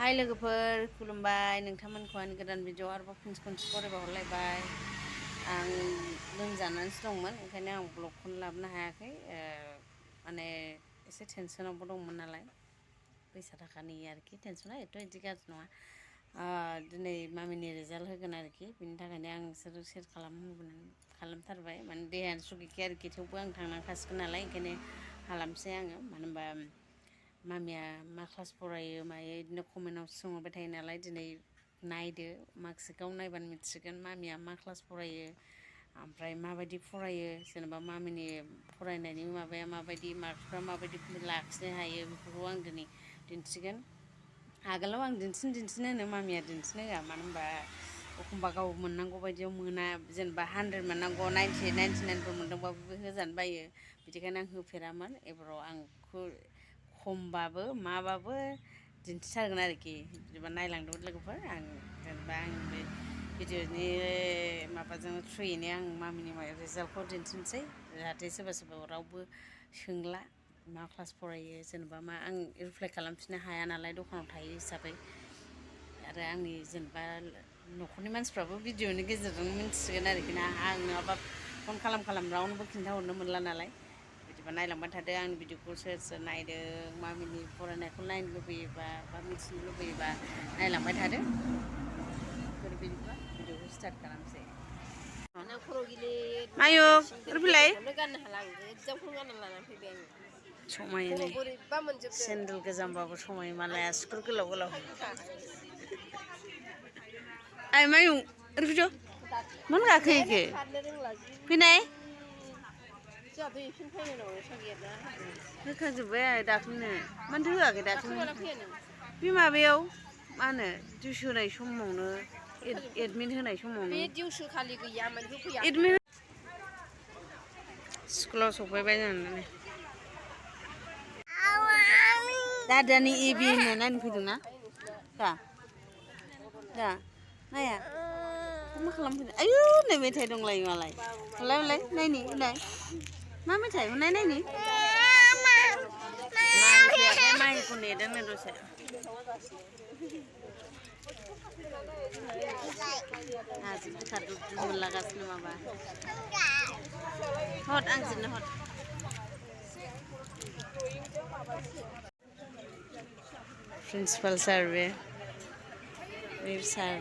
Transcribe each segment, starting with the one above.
हाय लोगोफोर खुलुमबाय नोंथांमोनखौ आं गोदान भिडिअ आरोबाव खनसे फरायबावहरलायबाय आं लोमजानानैसो दंमोन ओंखायनो आं ब्लगखौनो लाबोनो हायाखै माने एसे टेनसनावबो दंमोन नालाय फैसा थाखानि आरोखि टेनसना एथ' इदि गाज्रि नङा दिनै मामिनि रिजाल्ट होगोन आरोखि बिनि थाखायनो आं नोंसोर शेयार खालामथारबाय माने देहायानो सुग गैखाया आरोखि थेवबो आं थांनांखासिगोन नालाय ओंखायनो खालामसै आङो मानो होनबा मामिया मा क्लास फरायो मायो बिदिनो कमेन्टआव सोंहरबाय थायो नालाय दिनै नायदो मार्कशिटआव नायबानो मिथिगोन मामिया मा क्लास फरायो ओमफ्राय माबायदि फरायो जेनेबा मामिनि फरायनायनि माबाया माबायदि मार्कसफ्रा माबायदि लाखिनो हायो बेफोरखौ आं दिनै दिन्थिगोन आगोलाव आं दिन्थिनो होनो मामिया दिन्थिनो होआ मानो होनबा एखमबा गाव मोननांगौ बायदियाव मोना जेनेबा 100 मोननांगौ 99फोर मोनदोंबाबो होजानो बायो बिदिखायनो आं होफेरामोन एबाराव आं खमबाबो माबाबो दिन्थिथारगोन आरोखि बिदिबा नायलांदो लोगोफोर आं जेनेबा आं बे भिडिअनि माबाजों थ्रुयैनो आं मामिनि रिजाल्टखौ दिन्थिनोसै जाहाथे सोरबा रावबो सोंला मा क्लास फरायो जेनेबा मा आं रिप्लाइ खालामफिननो हाया नालाय दखानाव थायो हिसाबै आरो आंनि जेनेबा न'खरनि मानसिफ्राबो भिडिअनि गेजेरजों मिन्थिसिगोन आरोखि ना आं नङाबा फन खालाम रावनोबो खिन्थाहरनो मोनला नालाय बिदिबा नायलांबाय थादो आंनि भिडिअखौ सोर नायदों मामिनि फरायनायखौ नायनो लुबैयोबा बा मिथिनो लुबैयोबा नायलांबाय थादो बिदिबा भिडिअखौ स्टार्ट खालामसै मायु फैलाय समायनो सेन्देल गोजामबाबो समाय मालाय आसुगुर गोलाव आइ मायु ओरै फैद' मानो गाखो इखो फैनाय होखाजोब्बाय आइ दाख्लैनो मानोथो होआखै दाख्लैनो बे माबायाव मा होनो दिउस होनाय समावनो एडमिट होनाय समावनो बे दिउस खालि गैयामोन होफैयाखै स्कुलाव सफैबाय जानानै दादानि एबि होननाय नायनो फैदोंना दा नाया मा खालामफैदों आयु नै मेथाइ दंलायो मालाय हलाय नायनि मा मेथाइ हनाय नायनि माहिखौ नेदोंनो दसे आजि बिखा दुब मोनलागासिनो माबा हद आंजोंनो हद प्रिन्सिपाल सार बे सार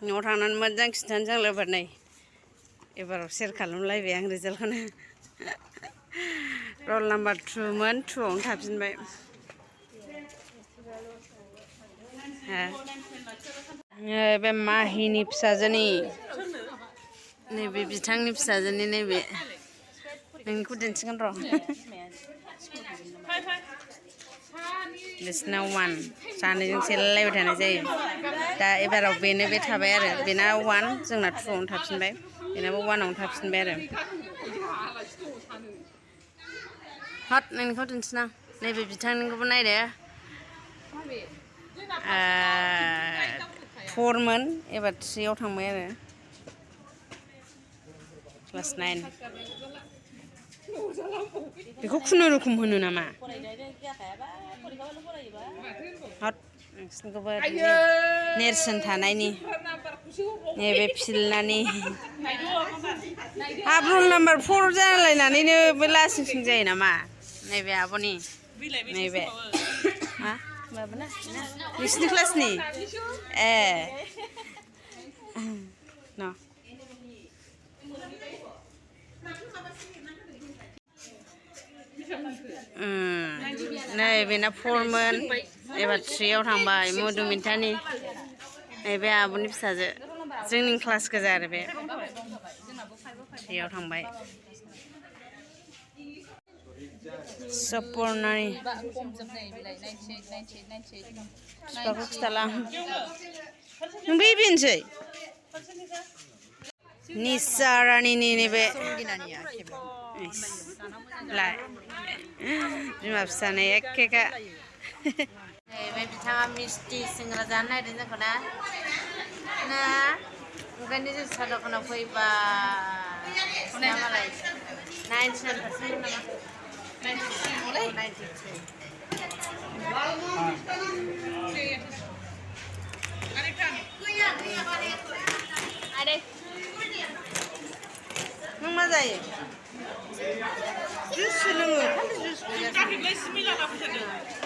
न'आव थांनानै मोजां खिन्थानो जोंलायबार नै एबाराव शेयार खालामलायबाय आं रिजाल्टखौनो रल नाम्बार 2 मोन 2आवनो थाफिनबाय बे माहिनि फिसाजोनि नैबे बिथांनि फिसाजोनि नैबे नोंनिखौ दिन्थिगोन र' बिसना 1 सानैजों सेलायलायबाय थानाय जायो दा एबाराव बेनो बे थाबाय आरो बेना 1 जोंना 2आवनो थाफिनबाय बेनाबो 1आवनो थाफिनबाय आरो हद नोंनिखौ दिन्थिना नैबे बिथांनिखौबो नायदो 4 मोन एबार 3आव थांबाय आरो क्लास 9 बेखौ खुनुरुखुम होनो नामा हद नोंसिनिखौबो नेरसोन थानायनि नैबे फिल्डनानि हाफ रल नाम्बार 4 जालायनानैनो बे लासिंसिं जायो नामा नैबे आब'नि नैबे मा माबाना नोंसिनि क्लासनि ए न' नै बेना 4 मोन एबार 3आव थांबाय मधुमितानि नैबे आब'नि फिसाजो जोंनि क्लास गोजा आरो बे 3आव थांबाय सपर्नानि बिफाखौ खिथाला नों बे बेनोसै निसा रानिनि नैबे बिमा फिसानो एखेखा नैबे बिथाङा मिस्टि सिंग्रा जानो नागिरदों जोंखौ ना ओंखायनो जों साहा दखानाव फैबा मालाय 99% नामा नों मा जायो जुइससो लोङो खालि जुइस गाखिरलाय 10 मिला लाबोथारदों